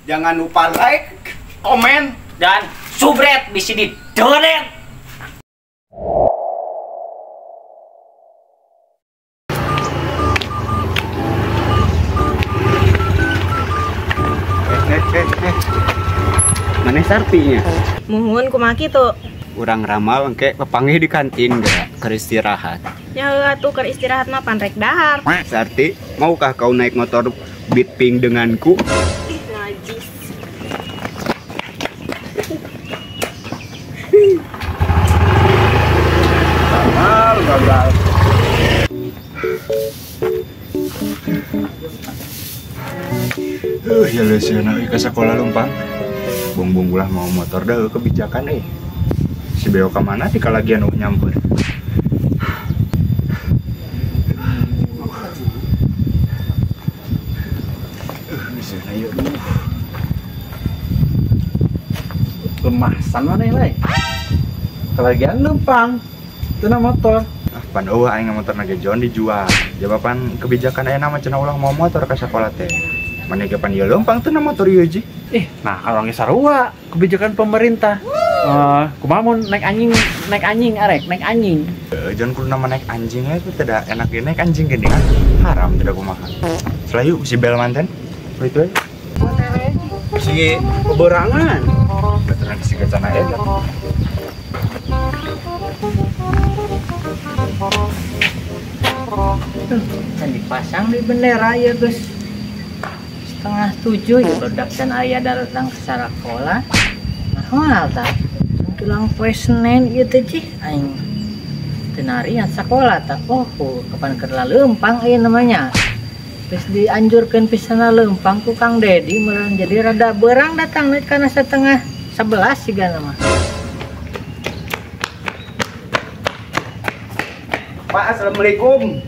Jangan lupa like, komen, dan subscribe bisa di donate. Mana Sartinya? Muhun kumaha kitu? Urang ramal engke papanggih di kantin geura keur istirahat. Ya atuh keur istirahat mah pan rek dahar. Sarti, maukah kau naik motor Beat Pink denganku? Ih, najis. Gagal, gagal. Ya leuseun euy ka sakola leumpang. Bung-bung ulah mau motor dah kebijakan euy. Si Beo ka mana ti kalagian eueuh nyamper. Leuseun ieu. Lemasan mana ya, kalagian leumpang. Teu motor. Ah, pan eueuh aing motor na ge John dijual. Jawaban kebijakan aya mah cenah ulah mau motor ka sakola teh. Mana ge pan ieu leumpang teu motor ieu ji. Nah kalau nggak sarua kebijakan pemerintah. Kumaha mun naik anjing arek, naik anjing. Jangan kudu nama naik anjing itu tidak enak naik anjing gini kan. Haram tidak kumaha. Selayu si Bel manten. Itu aja. Si beberangan. Betulan si kacana ya. Can dipasang di bendera ya guys. 6:30 ya barudak can aya datang ke sarakola. Nah, tah. Tulang poe Senin ieu teh cih aing teu narian sakola tah. Oh, kapan keur leumpang ieu namanya. Geus dianjurkeun pisan leumpang ku Kang Dedi meureun jadi rada beurang datang kana 10:30 sigana mah. Pak, assalamualaikum.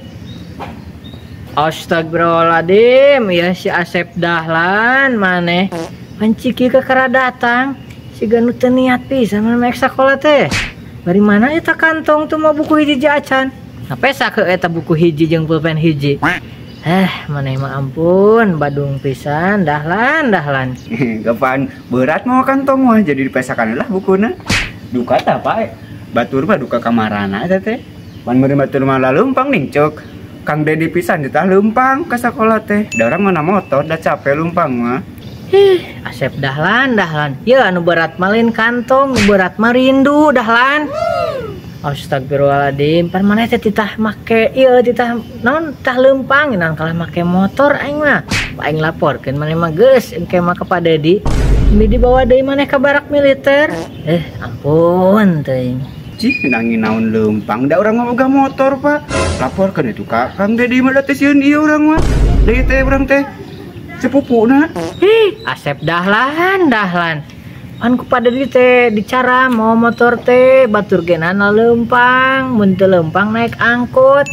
Astagfirullahaladzim, ya si Asep Dahlan maneh panciki kakara datang siga nu teu niat pisan maneh mek sakola teh. Bari mana eta kantong tuh mau buku hiji acan. Napesa ke eta buku hiji jeung pulpen hiji. Maneh mah ampun badung pisan Dahlan Dahlan. Kapan berat mau kantong mah jadi dipesakan lah bukuna. Duka tah Pak. Batur mah duka kamarana eta teh. Pan meureun batur mah leumpang ning cek. Kang Dedi pisan ditah leumpang ke sekolah teh. Da urang mana motor da capek leumpang mah. Ih, Asep Dahlan Dahlan. Ya anu berat mah lain kantong, nu berat mah rindu Dahlan. Astagfirullahaladzim, pan maneh teh titah make ieu titah naon tah leumpang naon kalah make motor aing mah. Aing laporkeun maneh mah geus engke mah ka Pak Dedi. Ini dibawa deui maneh ka barak militer. Ampun teuing. Cih, nangin naon leumpang da urang mah boga motor, Pak. Laporkeun itu ka Kang Dedi mah da teh sieun ieu urang mah. Deui teh urang teh sepupuna. Ih, Asep Dahlan Dahlan. Pan ku Pak Dedi teh dicara mau motor teh batur genana leumpang, mun teu leumpang naik angkot.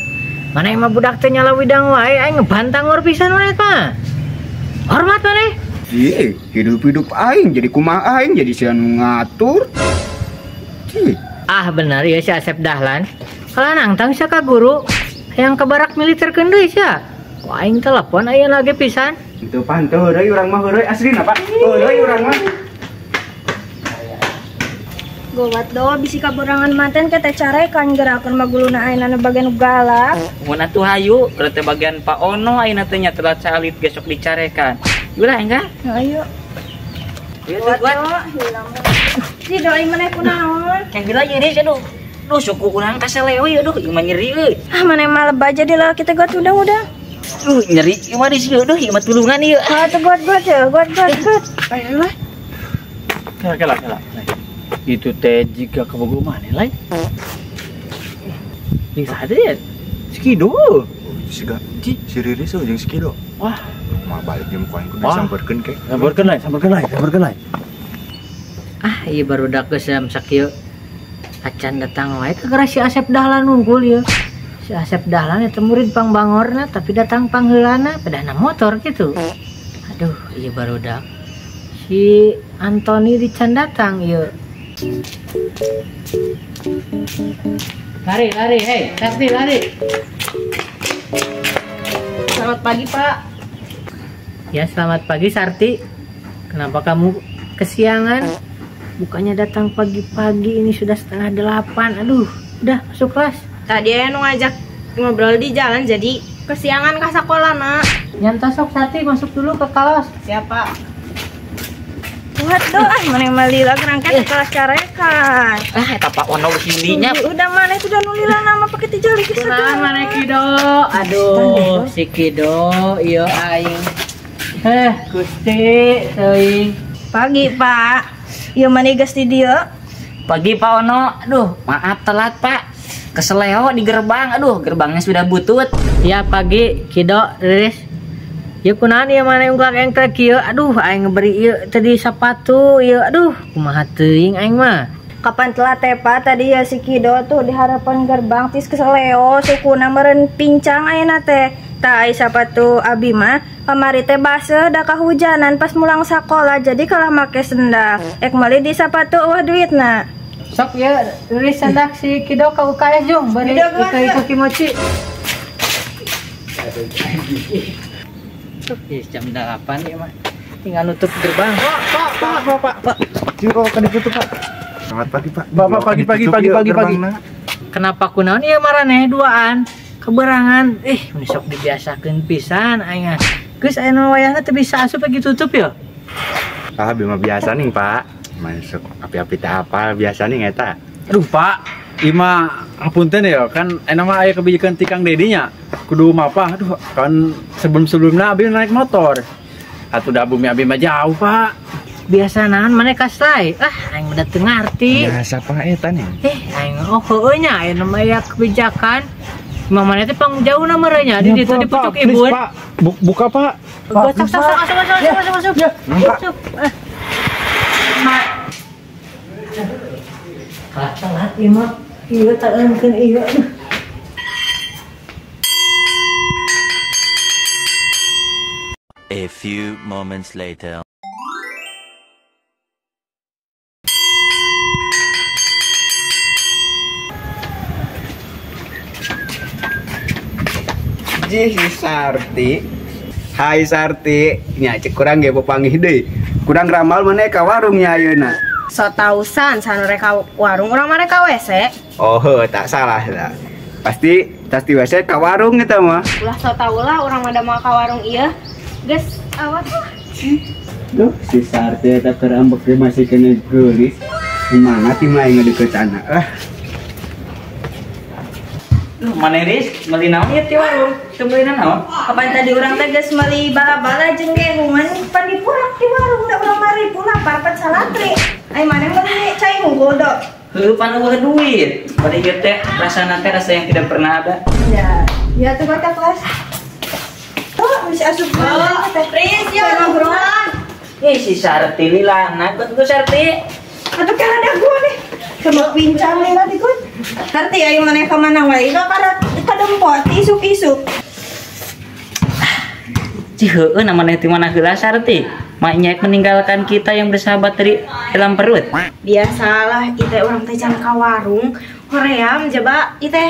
Maneh mah budak teh nyala widang wae aing ngebantang pisan maneh mah. Hormat maneh. Ih, hidup-hidup aing jadi kumaha aing jadi sieun ngatur. Cih. Ah benar ya si Asep Dahlan. Kalau nangtang sia ka guru hayang ke barak militer keun deui sia. Ku aing telepon aya lagi pisan. Itu pan teu heureuy urang mah heureuy aslina Pak. Heureuy urang mah. Gowat do bisi kaberangan manten ke teh carekan gerakeun mah guluna ayeuna bagian galak. Mun atuh hayu keur teh bagian Pak Ono ayeuna teh nya telat salit besok dicarekan. Ulah enggak? Ayo. Gowat do hilang. Di doi maneh kunaon? Yang gila nyeri aduh. Duh suku urang kaseleo ieu duh ieu mah nyeri euy. Ah maneh mah lebah jadi lalaki teh got udang-udang. Duh nyeri ieu mah di sieu duh ieu mah tulungan ieu. Ah teu got got ya, got got got. Ayo lah. Kela kela. Itu teh jika kabogoh maneh lain. Jeung saha teh? Si Kido. Siga. Si Riris jeung si Kido. Wah, mah balik jeung ku aing kudu sampeurkeun ke. Sampeurkeun lain, sampeurkeun lain, sampeurkeun lain. Ah, iya barudak geus jam sakieu. Acan datang wae ke si Asep Dahlan unggul ieu. Si Asep Dahlan eta murid pangbangorna tapi datang pangheulana pedana motor gitu. Aduh, iya barudak. Si Antoni dican datang ieu. Lari, lari, hei, Sarti lari. Selamat pagi, Pak. Ya, selamat pagi Sarti. Kenapa kamu kesiangan? Bukannya datang pagi-pagi, ini sudah 7:30. Aduh, udah masuk kelas. Tadi aya nu ngajak ngobrol di jalan jadi kesiangan ka sakola, nak. Nyanta sok Sarti masuk dulu ke kelas. Siapa? Waduh, ah mana yang malila gerangkat ke kelas carekan. Ah, eta Pak Ono sininya. Udah mana itu udah nulila nama pakai tijali ke segala. Mana Kido? Aduh, si Kido, iya aing. Gusti teuing. Pagi, Pak. Ieu mana geus di dieu? Pagi Pak Ono. Aduh, maaf telat, Pak. Keseleo di gerbang. Aduh, gerbangnya sudah butut. Ya pagi, Kido, Riris. Ya kunaon ieu mana ungklak engklek kieu. Aduh, aing beri ieu tadi sepatu ieu. Aduh, kumaha teuing aing mah. Kapan telat teh, Pak? Tadi ya si Kido tuh di harapan gerbang tis keseleo sukuna meureun pincang ayeuna teh. Tah ai sapatu abi mah kamari teh baseuh da kahujanan pas mulang sakola jadi kalah make sendal. Ek meuli di sapatu eueuh duitna. Sok ya Riris sandak si Kido ka UKS jung bari ika kimochi. Jam 8 ya mah. Tinggal nutup gerbang. Pak. Juro kan ditutup, Pak. Selamat pagi, Pak. Bapak pagi. Kenapa kunaon ieu maraneh duaan? Keberangan. Ih, sok dibiasakeun pisan aing. Geus aya nu wayahna teu bisa asup lagi tutup ya. Ah, bima biasa nih, Pak. Masuk api-api teh apal biasa nih eta. Aduh, Pak. Ima hapunten ya kan enak mah aya kebijakan ti Kang Dedi nya kudu mapah. Aduh, kan sebelum-sebelumna abi naik motor. Atuh da bumi abi mah jauh, Pak. Biasa naon maneh kasai. Ah, aing mah teu ngarti. Biasa Pak eta nih. Aing oh heueuh nya aya nu aya kebijakan. Imah maneh teh pangjauna meureun nya di ditu di pucuk ibun. Pak, buka, Pak. Masuk masuk. Masuk. Kalah telat ieu mah. Iya, tak eunkeun ieu. A few moments later. Jih si Sarti. Hai Sarti, nya cek kurang ge papanggih deui. Kurang ramal maneh ka warungnya ayeuna. So tausan sanu reka warung urang mah reka WC. Oh, tak salah lah. Pasti tas di WC ka warung eta mah. Ulah so tau lah urang mah da moal ka warung ieu. Geus awat lah. Duh, si Sarti eta keur ambek ge masih kena geulis. Gimana ti mah aing ngedeukeutana lah. Duh, mana Riz? Meuli naon ieu ti warung? Teu meuli naon? Kapan tadi urang teh geus meuli bala-bala jeung gehungan pan dipurak di warung da urang mah ribu lapar pan salatri. Ai maneh meuli cai unggul do. Heuh, pan eueuh duit. Bari ieu teh rasana teh rasa yang tidak pernah ada. Ya, ya tuh baca kelas. Tuh bisa asup teh. Riz, ya ngobrol. Ih, si Sarti lilana, tuh Sarti. Atuh kan ada gua nih. Sama pincang lila di gua. Sarti ayo maneh ka mana wae? Ka kadempot isuk-isuk. Cih heueuh namanya ti mana heula Sarti. Maknya meninggalkan kita yang bersahabat dari dalam perut. Biasalah ite urang teh can ka warung hoream jaba ite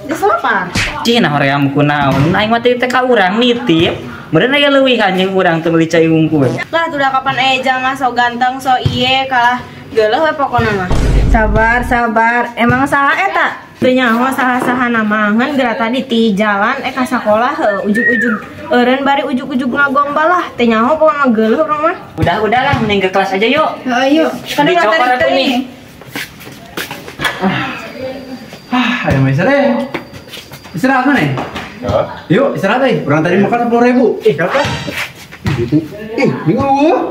geus lapar. Cih nah hoream kunaon? Aing mah teh ka urang nitip. Meureun aya leuwihan jeung urang teu meuli cai hungkul. Lah tuh kapan aya jalma so ganteng so ieu kalah geuleuh we pokona mah. Sabar, sabar. Emang saha eta? Teu nyaho saha-saha nama ngan geura tadi ti jalan ka sakolah heuh ujug-ujug eureun bari ujug-ujug ngagombal lah teu nyaho pokona geuleuh urang mah. Udah-udahlah mending ke kelas aja yuk. Heeh yuk. Kan dicokor aku nih. Ah, ayo istirahat. Istirahat mana? Yuk istirahat euy. Urang tadi makan 10.000. Ih, kapan? Ih, minggu.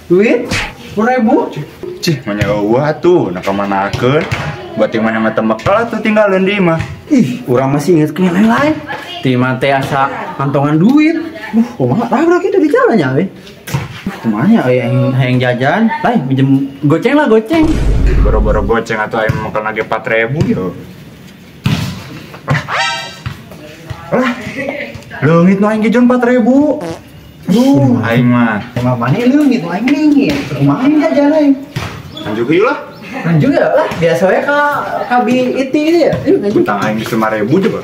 Duit 10.000. Cih, manya eueuh atuh, nah kamanakeun? Buat yang mana mata mekal atuh tinggalin di mah. Ih, urang masih inget ke yang lain-lain. Ti mah teh asa kantongan duit. Duh, kumaha lah kita di jalan ya, euy. Kumaha nya euy hayang jajan? Lain minjem goceng lah, goceng. Boro-boro goceng atuh aing makan lagi 4.000 yo. Lah. Leungit nu aing ge jon 4.000. Duh, aing mah. Emang mana leungit nu aing leungit. Kumaha aing jajan aing? Lanjut yuk lah. Lanjut ya lah, biasanya ka kabi iti gitu ya. Utang aing 5.000 coba.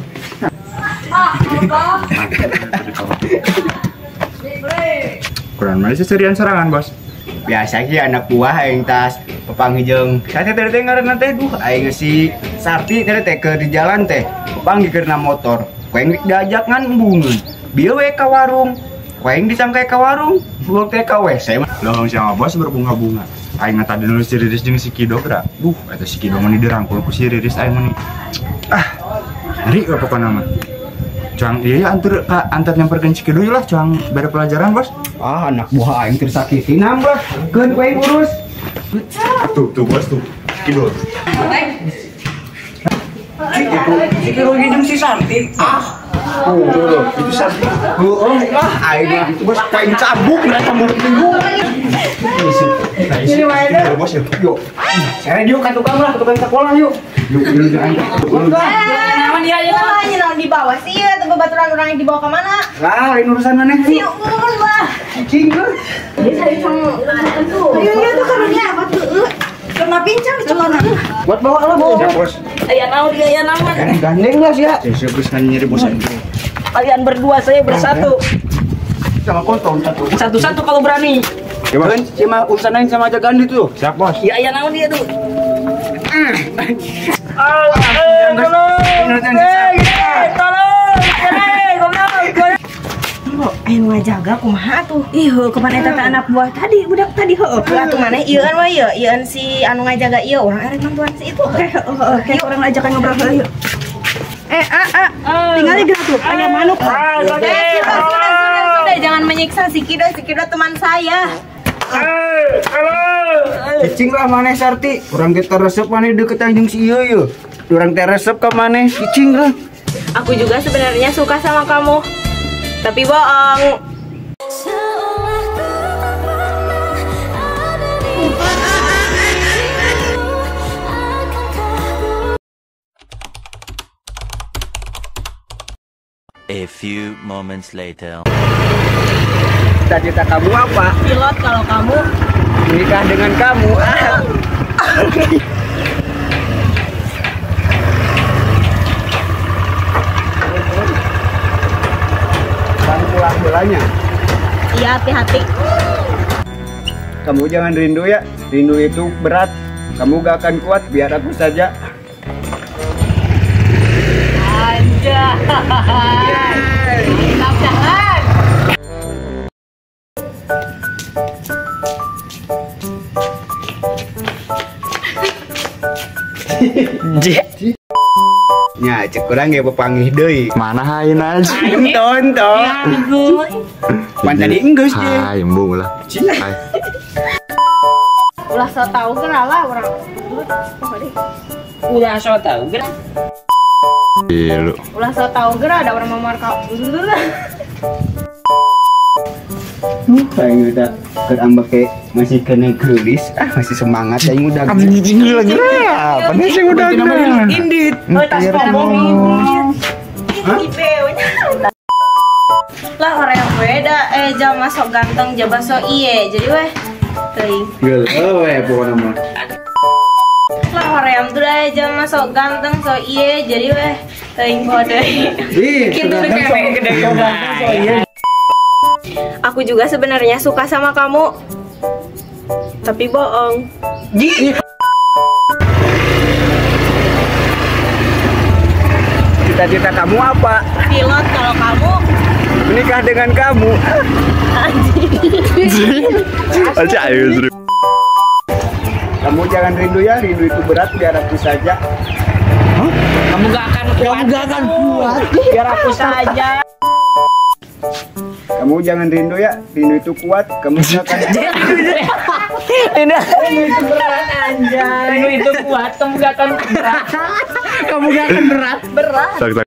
Ukuran mana seserian serangan, Bos? Biasa ge anak buah aing tas papanggih jeung saha teh teh ngaranna teh duh aing si Sarti teh teh keur di jalan teh papanggih keur na motor. Ku aing diajak ngan embungeun. Bieu we ka warung. Ku aing disangka ka warung, buang teh ka WC. Lohong sama bos berbunga-bunga. Aing tadi nulis si Riris jeung si Kido geura. Duh, eta si Kido mah dirangkul ku si Riris aing mah. Ah. Ngeri we pokona mah. Cuang ieu ya antur ka antar nyamperkeun si Kido lah cuang bere pelajaran, Bos. Ah, anak buah aing tersakiti nambah. Keun ku aing urus. Tuh, tuh bos tuh. Kido. Si Kido jeung si Sarti. Ah. Tuh, itu Sarti. Heeh, lah aing mah itu bos aing cabuk lah cambuk minggu. Ini wae deh, bos yuk. Yuk. Saya yuk ka tukang lah, tukang sekolah yuk. Yuk, yuk jangan. Naon dia ieu mah naon dibawa sih ieu teh babaturan urang yang dibawa ke mana? Lah, lain urusan maneh. Si ungun lah. Cicing geus. Dia cari sang tuh. Ayo ieu tuh karunya apa tuh? Kena pincang di celana. Buat bawa lah, bawa. Siap, Bos. Aya naon dia aya naon. Gandeng lah sia. Siap, Bos nyeri bos. Kalian berdua saya bersatu. Sama kontol satu. Satu-satu kalau berani. Ya, Bos. Cuma urusan lain sama jagaan itu. Siap, Bos. Ya aya naon dia tuh. Tolong, ayo ngajaga kumaha tuh. Ih, heuh kapan eta teh anak buah tadi, budak tadi heuh. Ulah tuh maneh ieuan we ieu, ieuan si anu ngajaga ieu urang arek mantuan si itu. Oke, heuh, kayak urang ajakan ngobrol heula yuk. Tinggal geura tuh, aya manuk. Sudah, jangan menyiksa si Kido, si Kido teman saya. Cicing lah maneh Sarti, urang teh resep maneh deketan jeung si ieu ieu. Urang teh resep ka maneh, cicing lah. Aku juga sebenarnya suka sama kamu. Tapi bohong. A few moments later. Cita-cita kamu apa? Pilot kalau kamu menikah dengan kamu. Pulang bolanya. Iya, hati-hati. Kamu jangan rindu ya. Rindu itu berat. Kamu gak akan kuat, biar aku saja. Anjay. Mantap jalan. Nya cek kurang ge pepanggih deui. Mana hain aja. Tonton. Pan tadi enggeus ge. Hai, embung lah. Hai. Ulah so tau geura lah urang. Ulah so tau geura. Lu. Ulah so tau geura ada urang mamar ka. Aing udah keur ambek masih kena geulis, ah masih semangat aing udah. Anjing lagi. Apa nih sih udah indit. Oh, tas ngomong. Lah orang yang beda jama sok ganteng jaba sok iye. Jadi weh teuing. Geuleuh we pokona mah. Lah orang yang tuh jama sok ganteng sok iye. Jadi weh teuing poho deui. Kitu gede ganteng sok iye. Aku juga sebenarnya suka sama kamu. Tapi bohong. Cita-cita kamu apa? Pilot kalau kamu menikah dengan kamu. Anjing. Kamu jangan rindu ya, rindu itu berat, biar aku saja. Huh? Kamu gak akan kuat. Kamu gak akan kuat. Biar aku saja. Kamu jangan rindu ya, rindu itu kuat. Kamu gak akan rindu itu berat, anjay. Rindu itu kuat, kamu gak akan berat. Kamu gak akan berat. Berat.